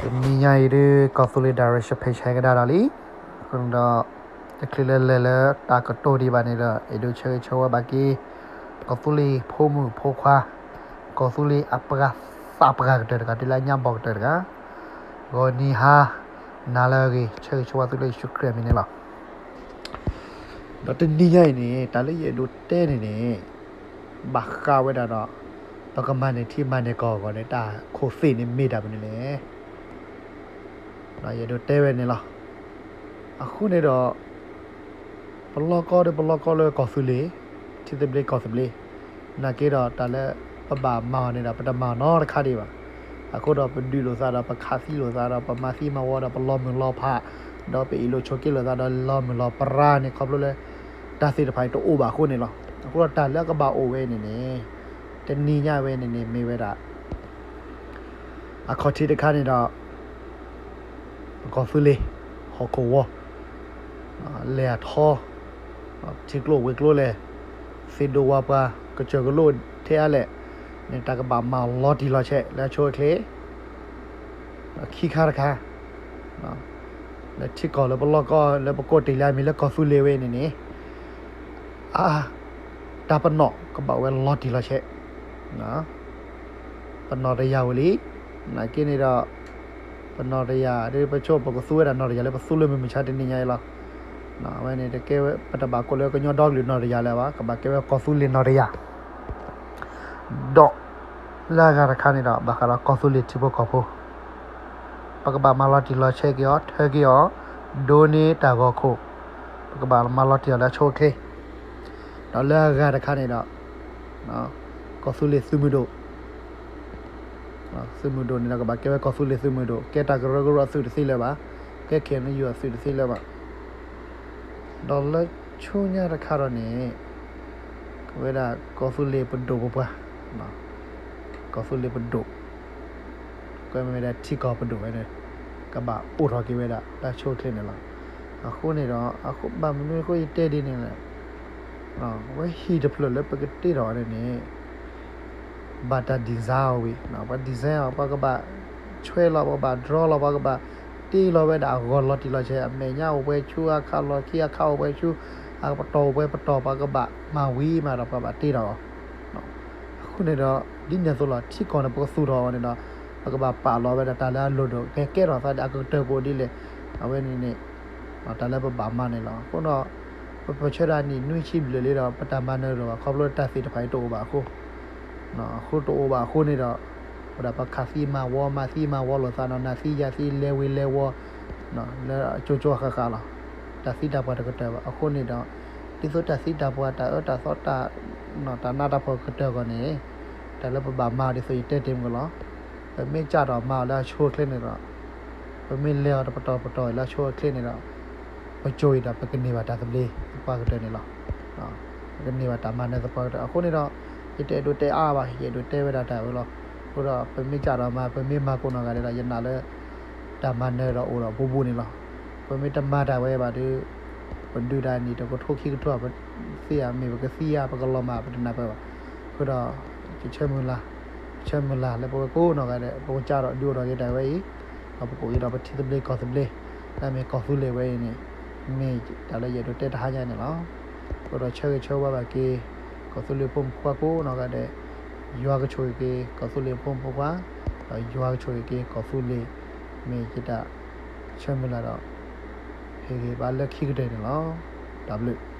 တနံၤညါအံၤဒုး ကီၢ်သူလ့ၤ direction ဖဲဆဲကဒါဒီးလံ. အဃိန့ၣ်ဒီး တချုးလၢလဲၤလၢတၢ်ကတိၤဒံးဘၣ်န့ၣ်ဒီး အဲၣ်ဒိးဆၢဂ့ၤဆၢဝါဘၣ်က့ၤ ကီၢ်သူလ့ၤဖိမုၣ်ဖိခွါ, ကီၢ်သူလ့ၤအပှၤသးပှၢ်ကတၢၢ်တဂၤ တုၤလၢအညါဘီၣ်ကတၢၢ်တဂၤ, ဂီၤနံၤဟါနၤလၢအဂ့ၤ ဆၢဂ့ၤဆၢဝါသုလၢယ့ၣ်ၡူးခရံာ်အမံၤန့ၣ်လီၤ. ဒီးတနံၤညါအံၤန့ၣ် တၢ်လၢယအဲၣ်ဒိးတဲန့ၣ်န့ၣ် ဘၣ်ဃးဝဲဒၣ်ဒီး ပကမၤန့ၢ်ထံမၤန့ၢ်ကီၢ်အဂီၢ်န့ၣ် တၢ်ခိၣ်သ့ၣ်န့ၣ်မ့ၢ်တၢ်မနုၤလဲၣ်. ဒီးယအဲၣ်ဒိးတဲဝဲန့ၣ်လီၤ. အဃိန့ၣ်ဒီး ပလီၢ်ကီၢ်ဒီးပလီၢ်ကီၢ်လၢကီၢ်သူလ့ၤ, ထံသဘျ့ကီၢ်သဘျ့, နာ်က့ဒီးတၢ်လၢပဘၣ်မၤအီၤန့ၣ်ဒီး ပတမၤအီၤနီတခါဒံးဘၣ်. အဃိဒီးပဒုးလိာ်သးဒီး ပခးသံလိာ်သးဒီး ပမၤသံမၤဝီဒီး ပလီၤမုၢ်လီၤဖး, ဒီးပအ့ၣ်လိာ်ဆိးက့လိာ်သးဒီး လီၤမုၢ်လီၤပရၢန့ၣ် ခီဖျိလၢ တၢ်သ့ၣ်တဖၣ်အံၤတအိၣ်ဘၣ်အဃိန့ၣ်လီၤ. အဃိဒီးတၢ်လၢအကဘၣ်အိၣ်ဝဲန့ၣ်န့ၣ် တနံၤညါဝဲန့ၣ်န့ၣ် မ့ၢ်ဝဲဒၣ် အခီၣ်ထံးတခါန့ၣ်ဒီး ပကီၢ်သူလ့ၤ ဟီၣ်ခိၣ်ဝီၤ လဲၤအထီ, ထံကျိဝ့ၢ်ကျိလဲၣ်, သ့ၣ်ဒိၣ်ဝၣ်ပှၢ် ကစၢၢ်ကလိထဲအါလဲၣ်န့ၣ် တၢ်ကဘၣ်မၤလီၤတံၢ်လီၤဆဲးလၢအဆိအချ့. ဒီးခံခါတခါ လၢထံကီၢ်လၢပလီၢ်ကီၢ် လၢပကိးတ့ၢ်လၢအမံၤလၢကီၢ်သူလ့ၤဝဲန့ၣ်န့ၣ် အါ တၢ်ပနီၣ်ကဘၣ်ဝဲလီၤတံၢ်လီၤဆဲး, ပနီၣ်တယာ်ဝံၤလံ. နာ်က့န့ၣ်ဒီး ပနီၣ်တယာ်ဒီး ပဆိပကသူဝဲဒၣ်နီၣ်တယာ်လၢပသူလၢမုၢ်မဆါတနံၤညါအံၤလီၤ. အဝဲန့ၣ်တကဲဝဲ ပတဘၣ်ကိးလၢကညီဒီကလုာ်နီၣ်တယာ်လၢၤဘၣ်, ကဘၣ်ကဲဝဲကီၢ်သူလ့ၤနီၣ်တယာ် ဒီး လၢအဂၤတခါန့ၣ်ဒီး ဘၣ်ဃးဒီးကီၢ်သူလ့ၤထံဖိကီၢ်ဖိ ပကဘၣ်မၤလီၤတံၢ်လီၤဆဲးက့ၤအီၤ ထၢက့ၤအီၤ ဒိးန့ၢ်တၢ်ဂီၤခိၣ်, ပကဘၣ်မၤလီၤတံၢ်အီၤလၢအဆိအချ့. ဒီးလၢအဂၤတခါန့ၣ်ဒီး ကီၢ်သူလ့ၤသုးမုၢ်ဒိၣ် သုးမုၢ်ဒိၣ်န့ၣ်ဒီး ကဘၣ်ကဲဝဲကီၢ်သူလ့ၤသုးမုၢ်ဒိၣ်, ကဲတၢ်ကရၢကရိအသုးတသ့လၢၤဘၣ်, ကဲ KNU အသုးတသ့လၢၤဘၣ်. ဒီးလၢဆူညါတခါဒီးန့ၣ် ကဝဲဒၣ်ကီၢ်သူလ့ၤပဒိၣ်ပပှၢ်, ကီၢ်သူလ့ၤပဒိၣ် ကဲမ့ၢ်ဝဲဒၣ်ထံကီၢ်ပဒိၣ်ဝဲန့ၣ် ကဘၣ်အိၣ်ထီၣ်က့ၤဝဲဒၣ်လၢအဆိအချ့န့ၣ်လီၤ. အဃိန့ၣ်ဒီး အဃိဘၣ်မနုၤအဃိယတဲဒ်န့ၣ်လဲၣ်, ဝဲဟံၣ်တဖျၢၣ်လၢပကတ့ထီၣ်အီၤန့ၣ်န့ၣ် ဘၣ်တၢ် design အီၤဝံၤ, ပှၤ design အီၤ ပှၤကဘၣ်ဆွဲလီၤ ပှၤကဘၣ် draw လီၤ ပှၤကဘၣ်တ့လီၤဝဲဒၣ်အဂီၢ်လီၤတံၢ်လီၤဆဲး, အမဲာ်ညါအိၣ်ပှဲၤဆူ အခးလီၢ်ခံအခးအိၣ်ပှဲၤဆူ အပတီၢ်အိၣ်ပှဲၤပတီၢ် ပှၤကဘၣ်မၤဝံၤမးဒီး ပှၤဘၣ်တ့ထီၣ်အီၤ. အဃိန့ၣ်ဒီး ဒ်န့ၣ်အသိးလီၤ ထံကီၢ်န့ၣ် ပကသူၣ်ထီၣ်အီၤန့ၣ်ဒီး ပကဘၣ်ပာ်လီၤဝဲဒၣ်တၢ်လၢအလိၣ်ဒိၣ် ကဲကဲထီၣ်သးဒ်အကတၢၢ်ကအိၣ်ဒ်လဲၣ်, အဝဲန့ၣ်န့ၣ် တၢ်လၢပဘၣ်မၤန့ၣ်လီၤ. အဃိဒီး ပပဆၢဒၣ်နံၣ်နွံဆံဘျဲၣ်လံဒီး ပတၢ်မၤနၢၤတအိၣ်ဘၣ် ခီဖျိတၢ်သ့ၣ်တဖၣ်အံၤတအိၣ်ဘၣ်အဃိ, အဃိတအိၣ်ဘၣ်အဃိန့ၣ်ဒီး ဝဲဒၣ်ပခးသံမၤဝီ မၤသံမၤဝီလိာ်သးနီၤ နၤသံယၤသံ လဲၤဝ့ၤလဲၤဝီၤ လၢအကၠိကၠိအဃၣ်ဃၣ်လီၤ. တၢ်သံတၢ်ပှၢ်တကတၢၢ်ဘၣ်. အဃိန့ၣ်ဒီး ဒ်သိးတၢ်သံတၢ်ပှၢ် တၢ်အၢတၢ်သီ တၢ် တၢ်နးတၢ်ဖှီၣ်ကတၢၢ်အဂီၢ်န့ၣ် တၢ်လၢပဘၣ်မၤအီၤဒ်သိးယတဲတ့ၢ်မုၢ်ကလီၤ. ပမ့ၢ်ကးထီၣ်မၤအီၤလၢအဆိအချ့န့ၣ်ဒီး ပမ့ၢ်လဲၤအီၤတပတီၢ်ပတီၢ်လၢအဆိအချ့န့ၣ်ဒီး ပကၠိအံၤဒီးပကန့ၢ်ဘၣ်တၢ်သဘျ့သပှၢ်ကတၢၢ်န့ၣ်လီၤ. ပကန့ၢ်ဘၣ်တၢ်မၤနၢၤသပှၢ်ကတၢၢ်. အဃိန့ၣ်ဒီး ယတအဲၣ်ဒိးတဲအါဘၣ် ယအဲၣ်ဒိးတဲဝဲဒၣ်တၢ်ဝဲလီၤ. အဃိဒီးပမ့ၢ်ကးထီၣ်မၤ ပမ့ၢ်မၤကိးနီၢ်ဂၤဒဲးဒီး ယနာ်လၢ တၢ်မၤနၢၤဒီးအိၣ်ဒီးဘူးဘူးန့ၣ်လီၤ. ပမ့ၢ်တမၤတၢ်ဝဲဘၣ်ဒီး ပဒုးတၢ်နံၣ်တကထိခံကထိ ပသ့ဧါ မ့ၢ်ပကသံဧါ ပကလီၤမၢ် ပတနၢ်ပၢၢ်ဘၣ်. အဃိဒီး ယဆၢမုၢ်လၢ် ဆၢမုၢ်လၢ်လၢပဝဲကိးနီၢ်ဂၤဒဲး ပကစးထီၣ်ဒုးအိၣ်ထီၣ်က့ၤတၢ်ဝဲအံၤ ဒီးပကအိၣ်က့ၤဒီးပထံသဘျ့ကီၢ်သဘျ့ လၢအမ့ၢ်ကီၢ်သူလ့ၤဝဲအံၤန့ၣ် မ့ၢ်တၢ်လၢယအဲၣ်ဒိးတဲတဟါညါန့ၣ်လီၤ. အဃိဒီးဆၢဂ့ၤဆၢဝါဘၣ်က့ၤ ကီၢ်သူလ့ၤဖိမုၣ်ဖိခွါကိးနီၢ်ဂၤဒဲး ယွၤကဆိၣ်ဂ့ၤက့ၤ ကီၢ်သူလ့ၤဖိမုၣ်ဖိခွါ ဒီးယွၤကဆိၣ်ဂ့ၤက့ၤ ကီၢ်သူလ့ၤ မ့ၢ်ယတၢ်ဆၢမုၢ်လၢ်ဒီး ဟ့ၣ်ဂံၢ်ဘါလၢခံကတၢၢ်န့ၣ်လီၤ. တၢ်ဘျုး